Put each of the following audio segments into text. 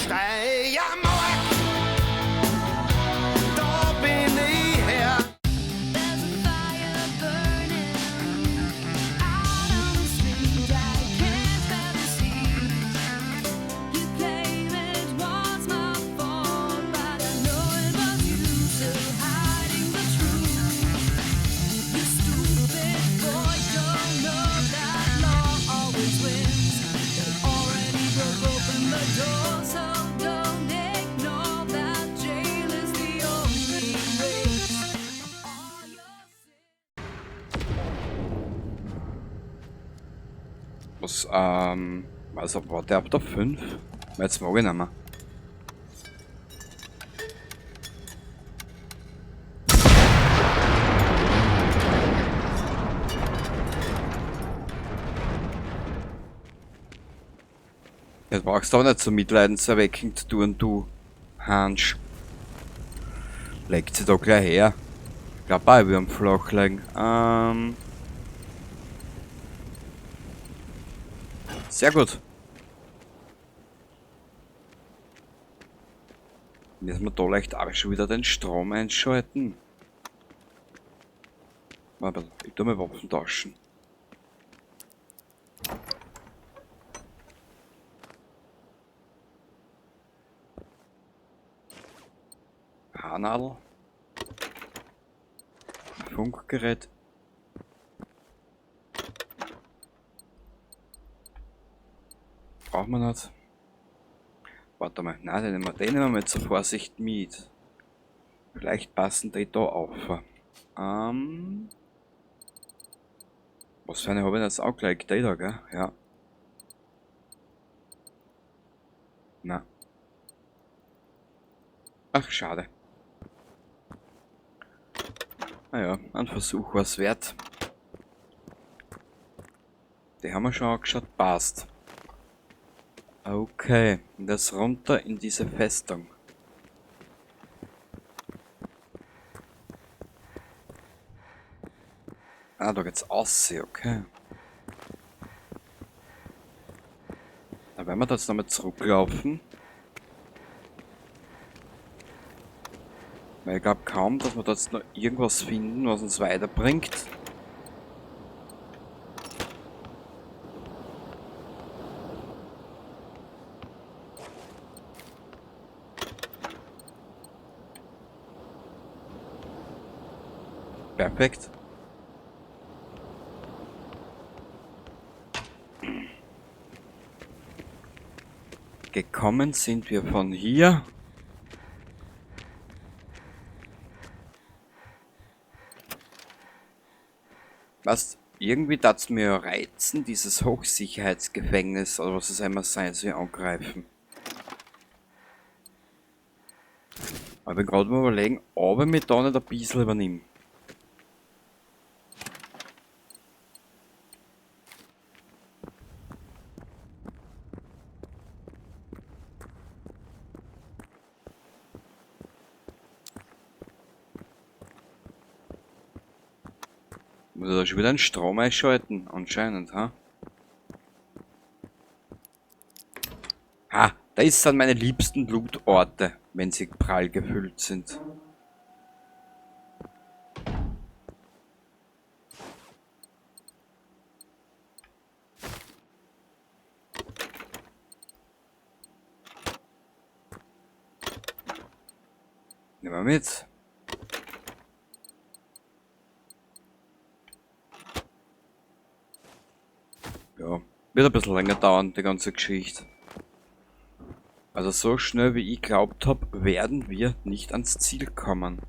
Steiermark, da bin ich her. There's a fire burning out on the street. I can't bear the heat. You claim it was my fault, but I know it was you still hiding the truth. You stupid boy, don't know that law always wins. They already broke open the door, so don't ignore that jail is the only race. All your sins. Was, also war der ab der 5? Jetzt mag ich nicht mehr. Jetzt brauchst du auch nicht so mitleidenserweckend zu tun, du Hansch. Legt sie da gleich her. Ich glaub auch, ich will am Flach liegen. Sehr gut. Müssen wir da leicht auch schon wieder den Strom einschalten. Warte, ich tu mal Waffen tauschen. Haarnadel. Funkgerät. Braucht man nicht. Warte mal, nein, den nehmen wir zur Vorsicht mit. Vielleicht passen die da auf. Was für eine habe ich jetzt auch gleich? Die da, gell? Ja. Na. Ach, schade. Naja, ein Versuch war's wert. Die haben wir schon angeschaut, passt. Okay, und das runter in diese Festung. Ah, da geht's aussehen, okay. Da werden wir da jetzt nochmal zurücklaufen. Weil ich glaub kaum, dass wir da jetzt noch irgendwas finden, was uns weiterbringt. Perfekt. Gekommen sind wir von hier. Was? Irgendwie tat's mir reizen, dieses Hochsicherheitsgefängnis oder was es einmal sein soll, angreifen. Aber ich bin gerade mal überlegen, ob ich mich da nicht ein bisschen übernehme. Muss ich da schon wieder einen Strom einschalten? Anscheinend, ha? Ha, das sind meine liebsten Lootorte, wenn sie prall gefüllt sind. Nehmen wir mit. Ja, wird ein bisschen länger dauern, die ganze Geschichte. Also so schnell wie ich glaubt hab, werden wir nicht ans Ziel kommen.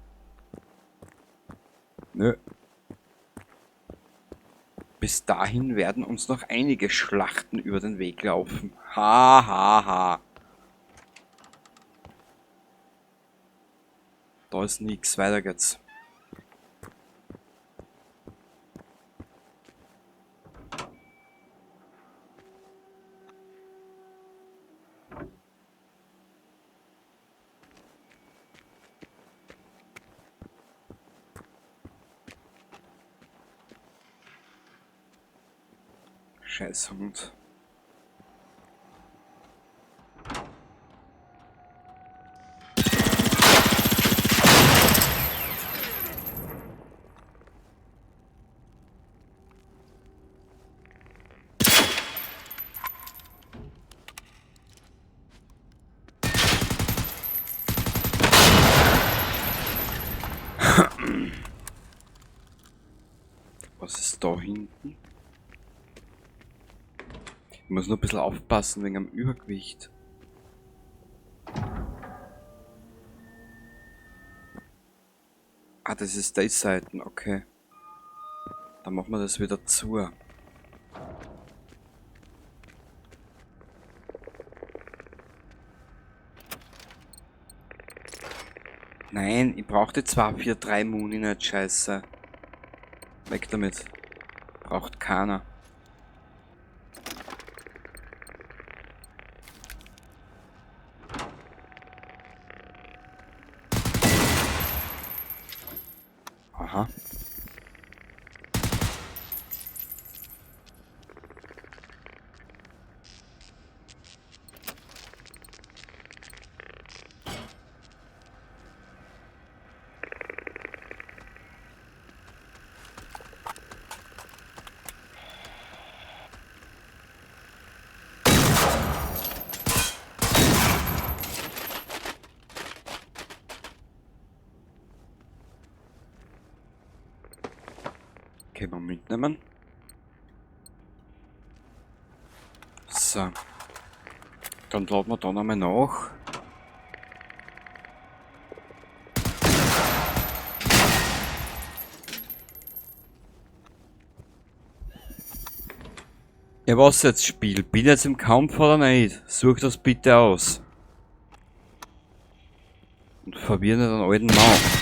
Nö. Bis dahin werden uns noch einige Schlachten über den Weg laufen. Ha, ha, ha. Da ist nix, weiter geht's. Scheiß Hund. ist da hinten. Ich muss nur ein bisschen aufpassen wegen dem Übergewicht. Ah, das ist die Seite, okay. Dann machen wir das wieder zu. Nein, ich brauche die 2, 4, 3 Muni nicht, scheiße. Weg damit. Braucht keiner. Aha. Können wir mitnehmen. So. Dann laden wir da nochmal nach. Ja, was jetzt Spiel? Bin ich jetzt im Kampf oder nicht? Such das bitte aus. Und verwirr nicht den alten Mann.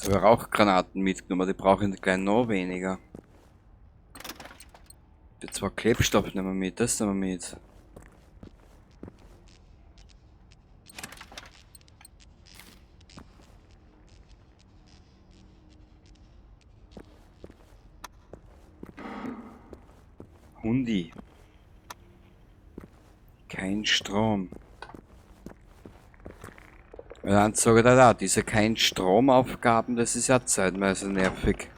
Ich habe Rauchgranaten mitgenommen, die brauche ich gleich noch weniger. Die 2 Klebstoff nehmen wir mit, das nehmen wir mit. Hundi. Kein Strom. Ja, dann sage ich da, diese kein Stromaufgaben, das ist ja zeitweise nervig.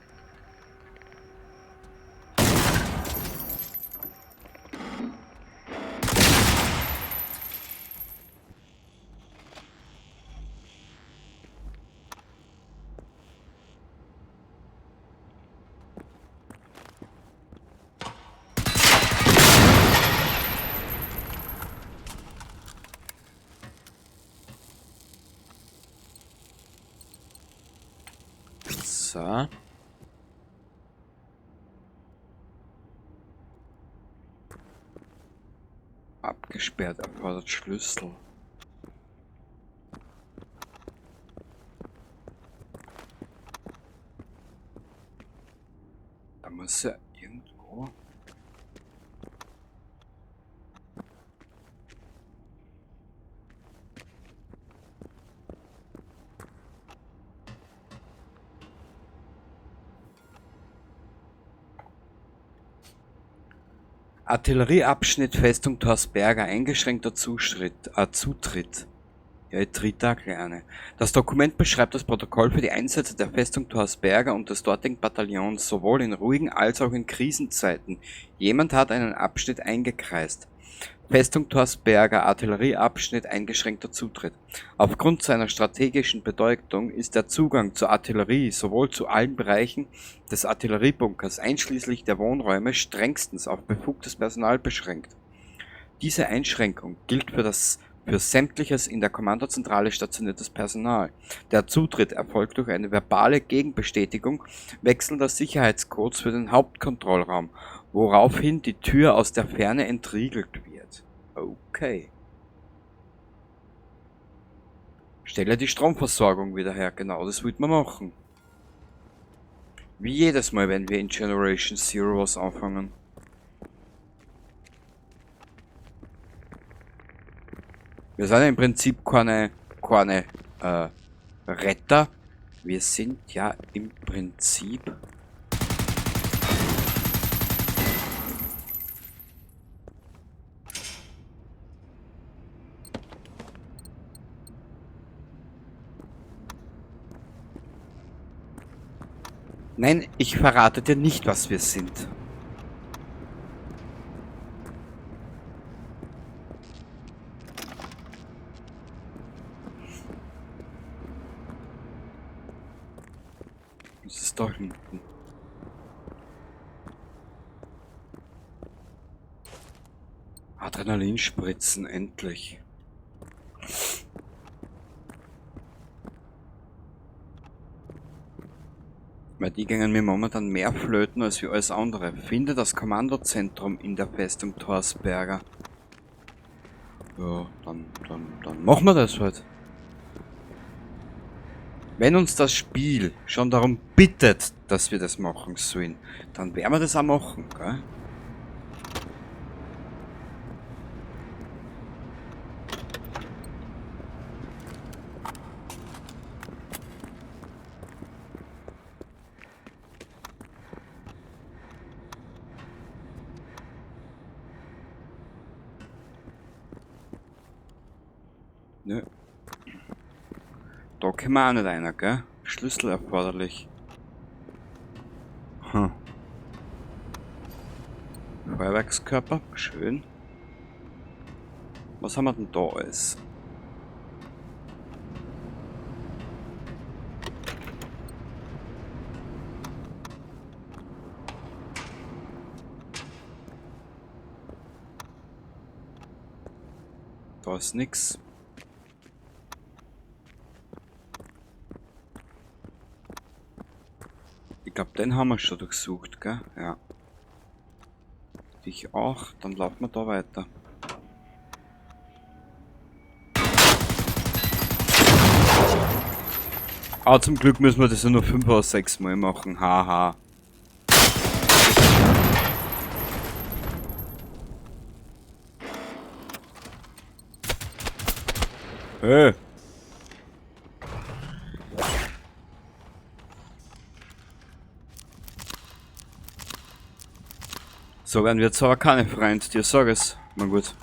So. Abgesperrt, erfordert Schlüssel. Da muss ja irgendwo... Artillerieabschnitt Festung Torsberga, eingeschränkter Zutritt. Ja, ich tritt da gleich eine. Das Dokument beschreibt das Protokoll für die Einsätze der Festung Torsberga und des dortigen Bataillons, sowohl in ruhigen als auch in Krisenzeiten. Jemand hat einen Abschnitt eingekreist. Festung Torsberga, Artillerieabschnitt, eingeschränkter Zutritt. Aufgrund seiner strategischen Bedeutung ist der Zugang zur Artillerie sowohl zu allen Bereichen des Artilleriebunkers einschließlich der Wohnräume strengstens auf befugtes Personal beschränkt. Diese Einschränkung gilt für sämtliches in der Kommandozentrale stationiertes Personal. Der Zutritt erfolgt durch eine verbale Gegenbestätigung wechselnder Sicherheitscodes für den Hauptkontrollraum, woraufhin die Tür aus der Ferne entriegelt wird. Okay. Stelle die Stromversorgung wieder her. Genau, das wollten wir machen. Wie jedes Mal, wenn wir in Generation Zero was anfangen. Wir sind ja im Prinzip keine Retter. Wir sind ja im Prinzip... Nein, ich verrate dir nicht, was wir sind. Was ist da hinten? Adrenalinspritzen, endlich. Weil die gingen mir momentan mehr flöten als wie alles andere. Finde das Kommandozentrum in der Festung Torsberger. Ja, dann machen wir das halt. Wenn uns das Spiel schon darum bittet, dass wir das machen sollen, dann werden wir das auch machen, gell? Nö. Da können wir auch nicht rein, gell? Schlüssel erforderlich. Hm. Feuerwerkskörper, schön. Was haben wir denn da alles? Da ist nix. Ich glaub, den haben wir schon durchsucht, gell? Ja. Dich auch, dann laufen wir da weiter. Ah, zum Glück müssen wir das ja nur 5 oder 6 Mal machen. Haha. Hey. So werden wir zwar keine Freund, dir sag es. Na gut.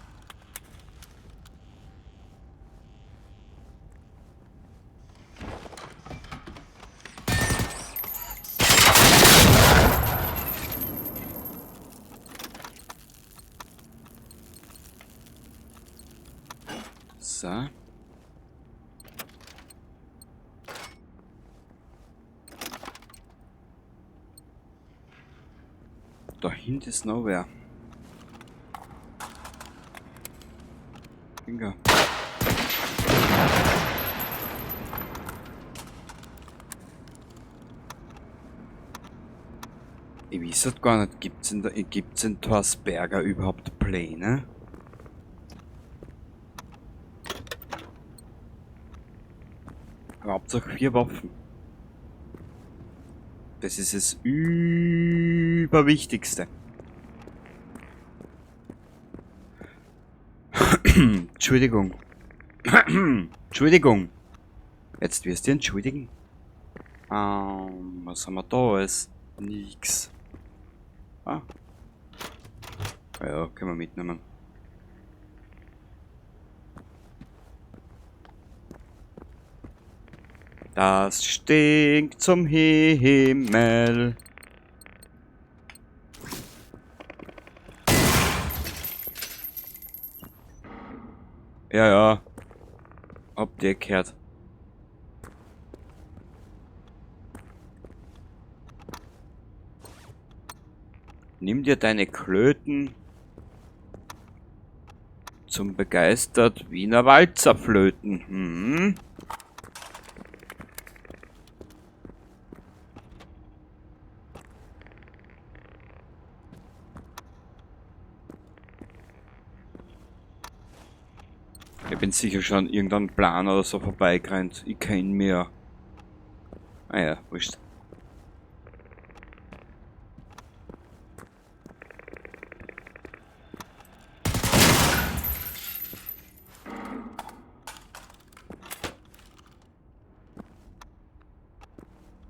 So. Da hinten ist noch wer. Bingo. Ich weiß halt gar nicht, gibt's in Torsberger überhaupt Pläne? Aber Hauptsache 4 Waffen. Das ist das Überwichtigste. Entschuldigung. Entschuldigung. Jetzt wirst du entschuldigen. Was haben wir da alles? Nix. Ah. Ja, können wir mitnehmen. Das stinkt zum Himmel. Ja, ja. Habt ihr gehört? Nimm dir deine Klöten zum begeistert Wiener Walzer flöten. Ich bin sicher schon irgendein Plan oder so vorbeigerannt. Ich kenn mir. Ah ja, wurscht.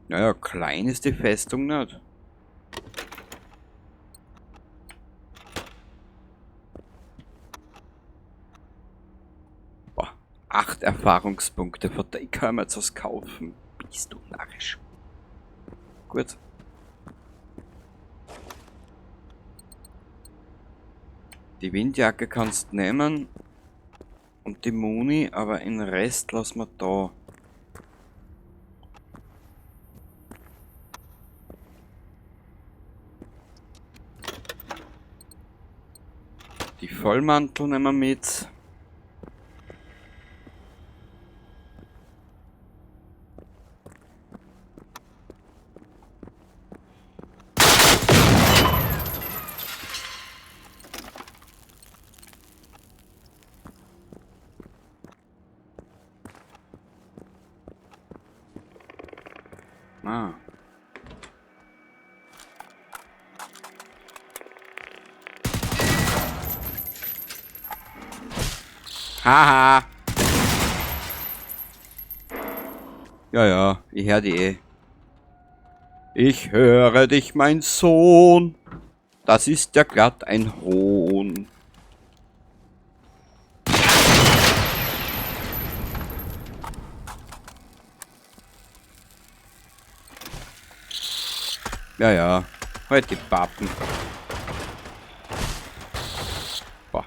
Naja, klein ist die Festung nicht. Boah, 8 Erfahrungspunkte, von der kann man jetzt was kaufen. Bist du narrisch. Gut. Die Windjacke kannst du nehmen. Und die Muni, aber den Rest lassen wir da. Die Vollmantel nehmen wir mit. Ah. Haha. Ja, ja, ich hör die eh. Ich höre dich, mein Sohn. Das ist ja glatt ein Hohn. Ja, ja. Halt die Pappen. Boah.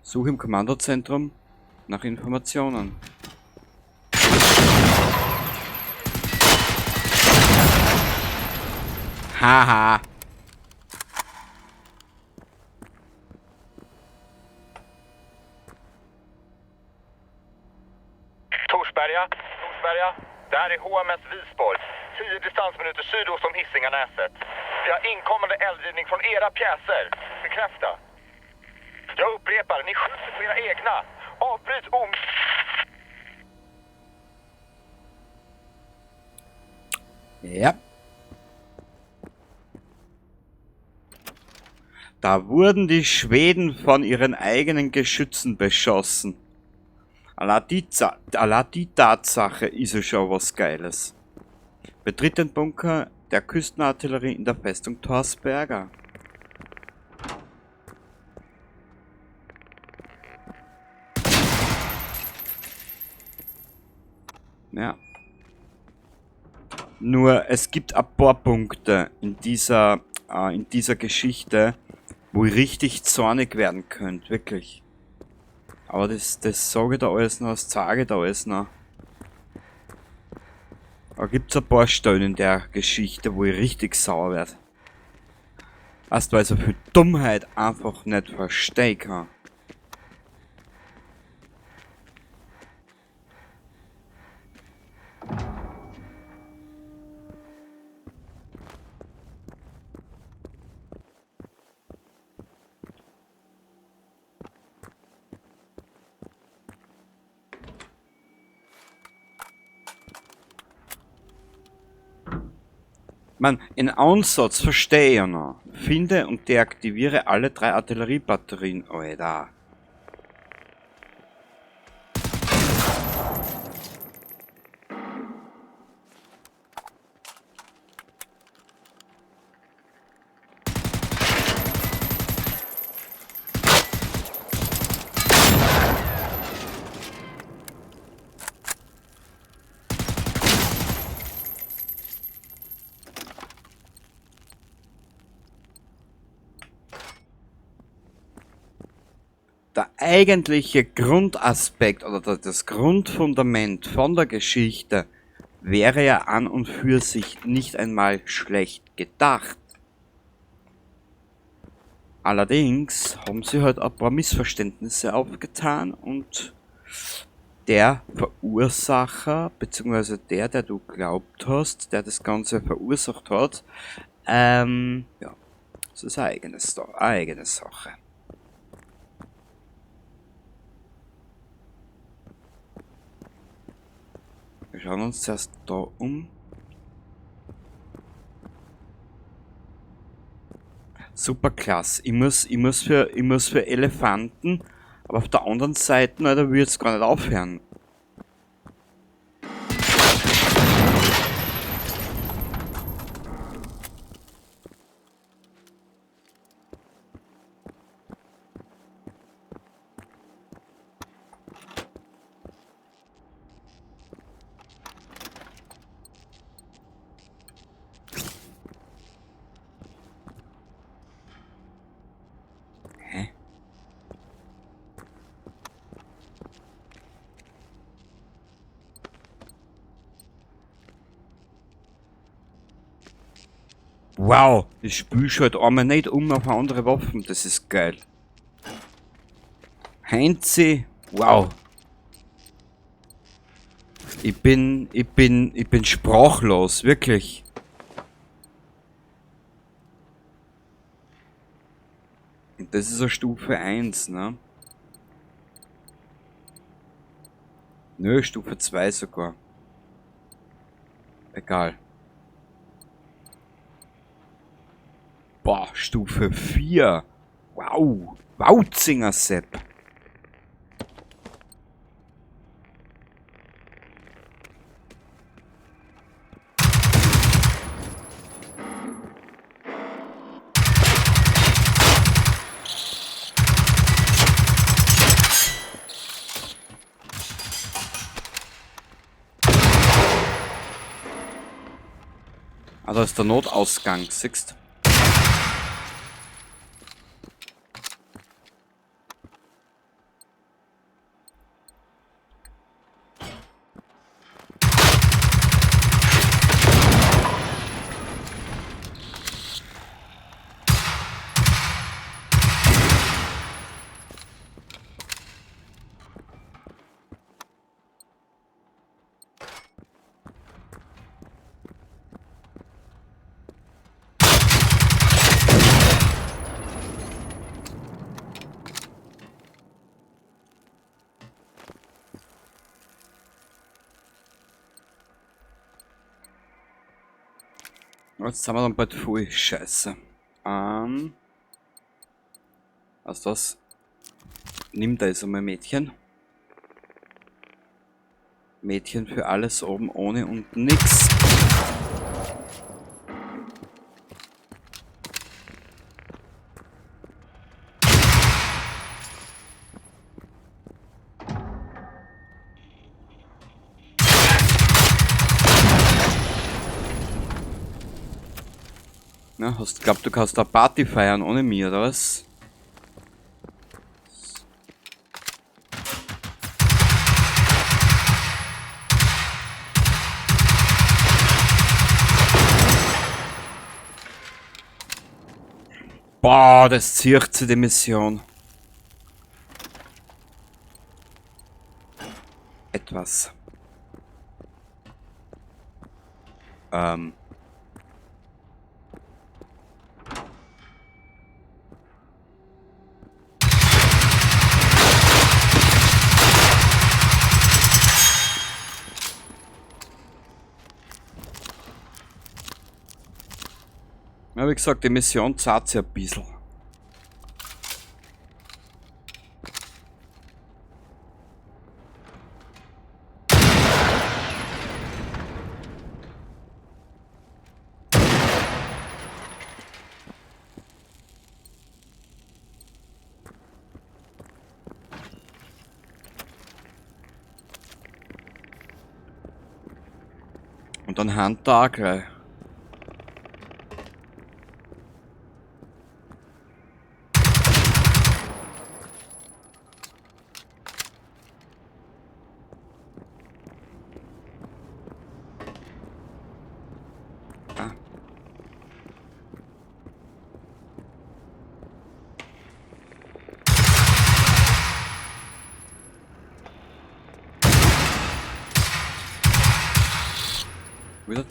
Suche im Kommandozentrum nach Informationen. Haha. Torsberga, Torsberga. Det här är HMS Visborg. 10 distansminuter sydost om Hisinganäset. Vi har inkommande eldgivning från era pjäser. Bekräfta. Jag upprepar, ni skjuter på era egna. Avbryt om... Ja. Da wurden die Schweden von ihren eigenen Geschützen beschossen. Allein die Tatsache ist ja schon was Geiles. Betritt den Bunker der Küstenartillerie in der Festung Torsberga. Ja. Nur, es gibt ein paar Punkte in dieser Geschichte, wo ich richtig zornig werden könnte, wirklich. Aber das sage ich da alles noch, das zeige ich da alles noch. Da gibt's ein paar Stellen in der Geschichte, wo ich richtig sauer werd. Weißt du, weil ich so viel Dummheit einfach nicht verstehen kann. Man, in Ansatz verstehe ich ja noch. Finde und deaktiviere alle 3 Artilleriebatterien. Alter. Der eigentliche Grundaspekt oder das Grundfundament von der Geschichte wäre ja an und für sich nicht einmal schlecht gedacht. Allerdings haben sie halt ein paar Missverständnisse aufgetan und der Verursacher, beziehungsweise der, der du glaubt hast, der das Ganze verursacht hat, ja, das ist eine eigene Sache. Wir schauen uns zuerst da um. Super klasse. Ich muss für Elefanten, aber auf der anderen Seite, Alter, will ich jetzt gar nicht aufhören. Wow, das Spiel schaut einmal nicht um auf andere Waffen. Das ist geil. Heinzi, wow. Ich bin sprachlos, wirklich. Und das ist eine Stufe 1, ne? Nö, Stufe 2 sogar. Egal. Boah, Stufe 4. Wow. Wauzinger Sepp. Ah, da ist der Notausgang, siehst du? Jetzt haben wir dann bald voll Scheiße. Also das nimmt also mein Mädchen. Mädchen für alles oben ohne und nix. Na, hast glaubt, du kannst da Party feiern ohne mich, oder was? Boah, das zieht sich die Mission. Etwas. Ja, wie gesagt, die Mission zahlt sich ein bisschen. Und dann Hunter auch gleich. Wieder.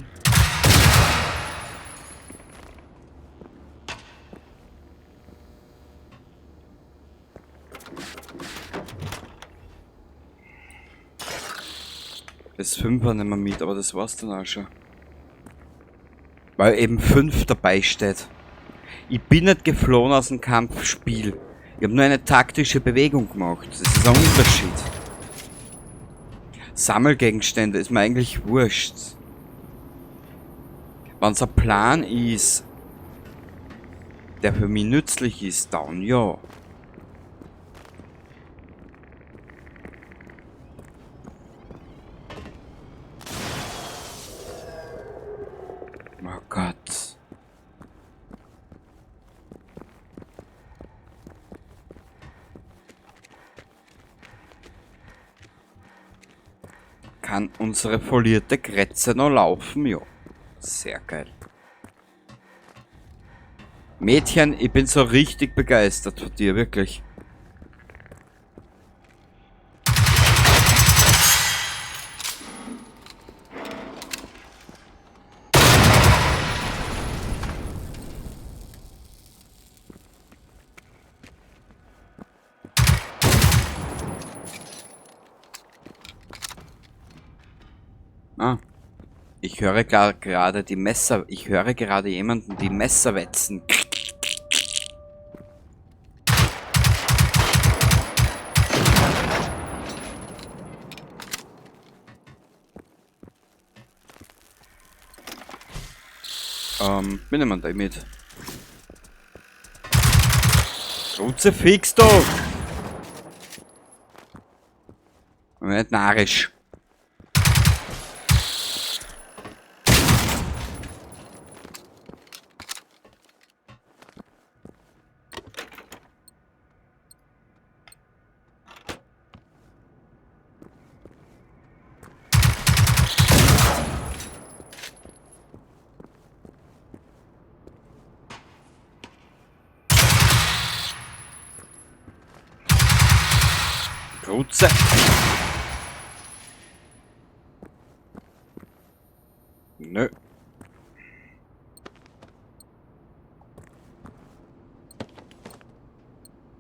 Das 5er nehmen wir mit, aber das war's dann auch schon. Weil eben 5 dabei steht. Ich bin nicht geflohen aus dem Kampfspiel. Ich hab nur eine taktische Bewegung gemacht. Das ist ein Unterschied. Sammelgegenstände ist mir eigentlich wurscht. Wenn's ein Plan ist, der für mich nützlich ist, dann ja. Oh Gott. Kann unsere folierte Kretze noch laufen? Ja. Sehr geil. Mädchen, ich bin so richtig begeistert von dir, wirklich. Ah. Ich höre gerade die Messer. Ich höre gerade jemanden die Messer wetzen. Wie nimmt man da mit? Kruzifix doch! Nicht narrisch. Kruzze. Nö.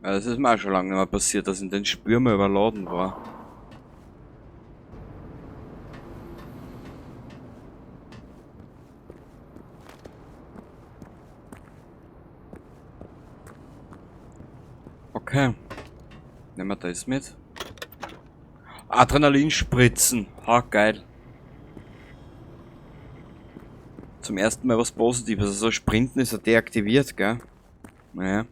Ja, das ist mir auch schon lange nicht mehr passiert, dass in den Spürmer überladen war. Okay. Nehmen wir das mit. Adrenalinspritzen. Ha, geil. Zum ersten Mal was Positives. Also Sprinten ist ja deaktiviert, gell? Naja.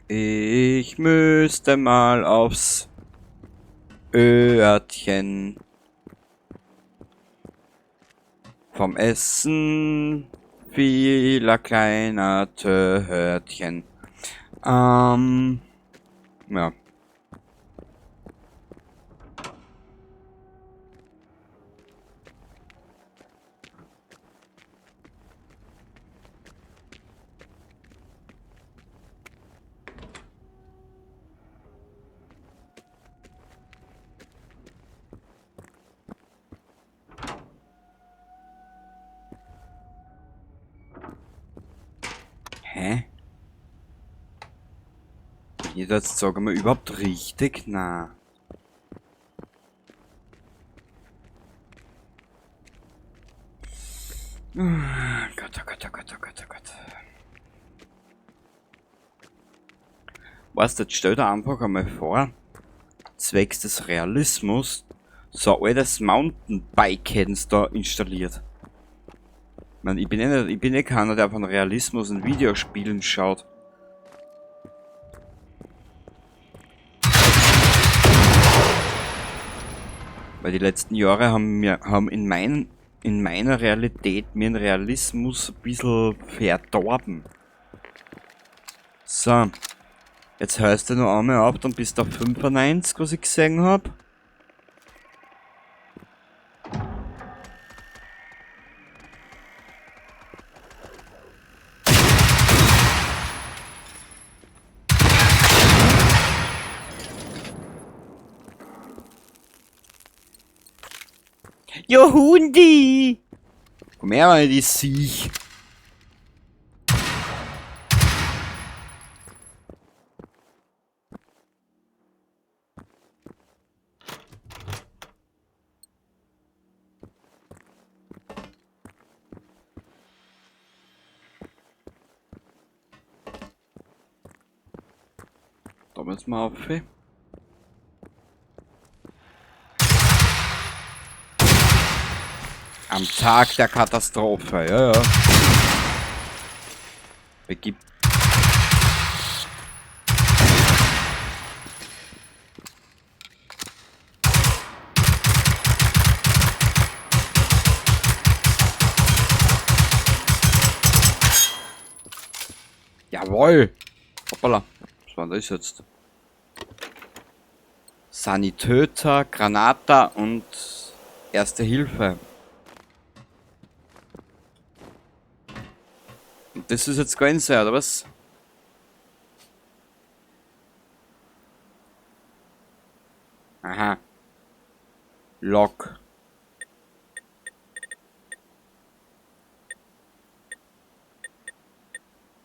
Ich müsste mal aufs Örtchen. Vom Essen vieler kleiner Törtchen. Ja. Hä? Bin ich da jetzt, sagen wir, überhaupt richtig? Na. Oh Gott, oh Gott, oh Gott, oh Gott, oh Gott. Weißt du, jetzt stell dir einfach einmal vor, zwecks des Realismus, so ein altes Mountainbike hätten sie da installiert. Ich mein, ich bin eh keiner, der von Realismus in Videospielen schaut. Weil die letzten Jahre haben mir, haben in mein, in meiner Realität mir den Realismus ein bisschen verdorben. So. Jetzt hörst du noch einmal auf, dann bist du auf 95, was ich gesehen hab. Jo Hundi! Komm her, meine die Siech! Da müssen wir auf. Am Tag der Katastrophe, ja, ja. Begib. Jawohl! Hoppala. Was war denn das jetzt? Sanitäter, Granata und Erste Hilfe. Und das ist jetzt ganz sein, oder was? Aha. Lok.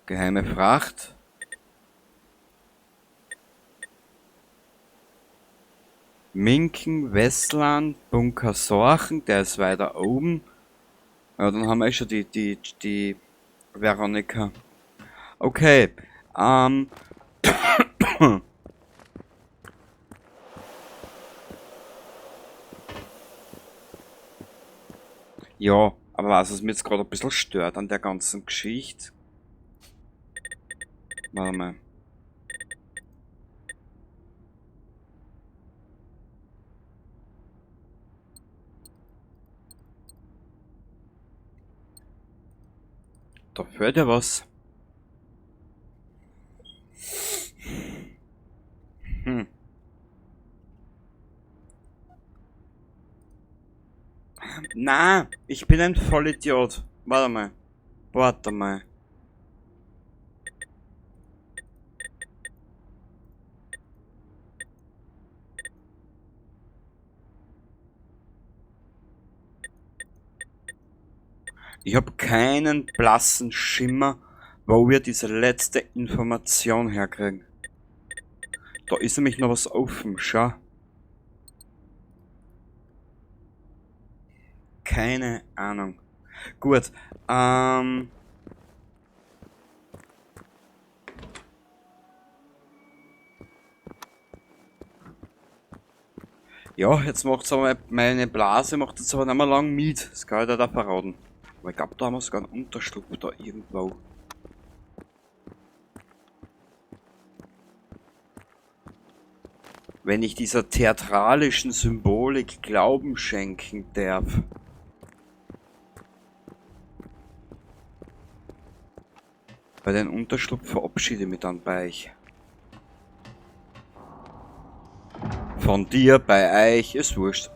Geheime Fracht. Minken, Westland, Bunker Sorchen, der ist weiter oben. Ja, dann haben wir eh schon die Veronika. Okay. Ja, aber was mir jetzt gerade ein bisschen stört an der ganzen Geschichte. Warte mal. Da fehlt ja was. Na, ich bin ein Vollidiot. Warte mal. Warte mal. Ich hab keinen blassen Schimmer, wo wir diese letzte Information herkriegen. Da ist nämlich noch was offen, schau. Keine Ahnung. Gut, ja, jetzt macht's aber meine Blase macht jetzt aber nicht mehr lang mit. Das kann ich dir da verraten. Aber ich glaub, da haben wir sogar einen Unterschlupf da irgendwo. Wenn ich dieser theatralischen Symbolik Glauben schenken darf. Bei den Unterschlupf verabschiede ich mich dann bei euch. Von dir, bei euch, ist wurscht.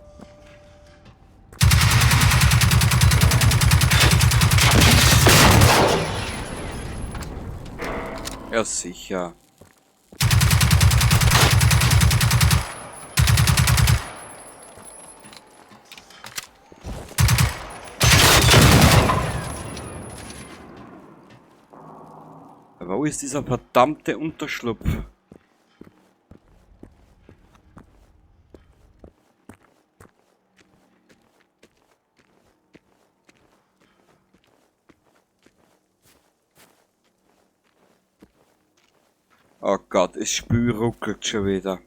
Ja, sicher. Wo ist dieser verdammte Unterschlupf? Oh Gott, das Spiel ruckelt schon wieder.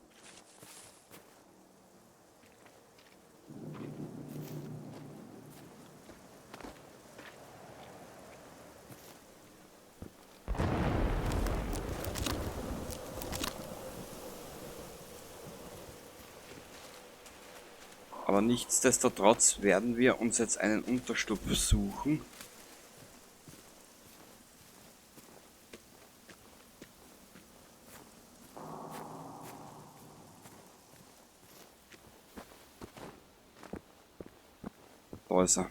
Aber nichtsdestotrotz werden wir uns jetzt einen Unterschlupf suchen. Da ist er.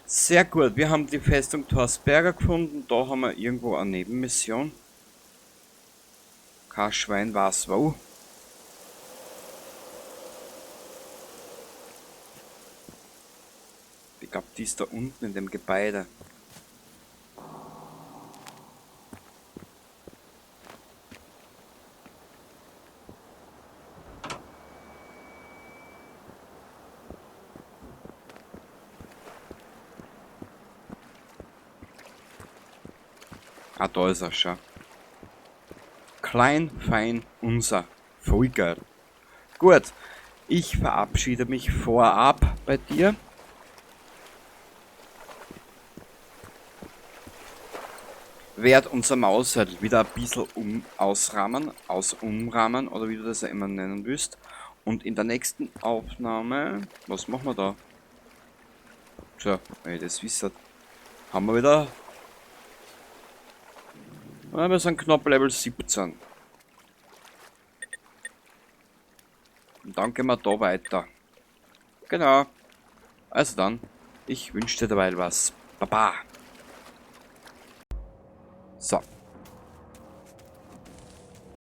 Sehr gut, wir haben die Festung Torsberga gefunden. Da haben wir irgendwo eine Nebenmission. Kein Schwein weiß wo. Ich glaub, die ist da unten in dem Gebäude. Ah, da ist er schon. Klein, fein, unser. Voll geil. Gut, ich verabschiede mich vorab bei dir. Werd unser Maus halt wieder ein bisschen ausrahmen, umrahmen oder wie du das ja immer nennen willst. Und in der nächsten Aufnahme, was machen wir da? Tja, wenn ich das wisse, haben wir wieder. Ja, wir sind knapp Level 17. Und dann gehen wir da weiter. Genau. Also dann, ich wünsche dir derweil was. Baba.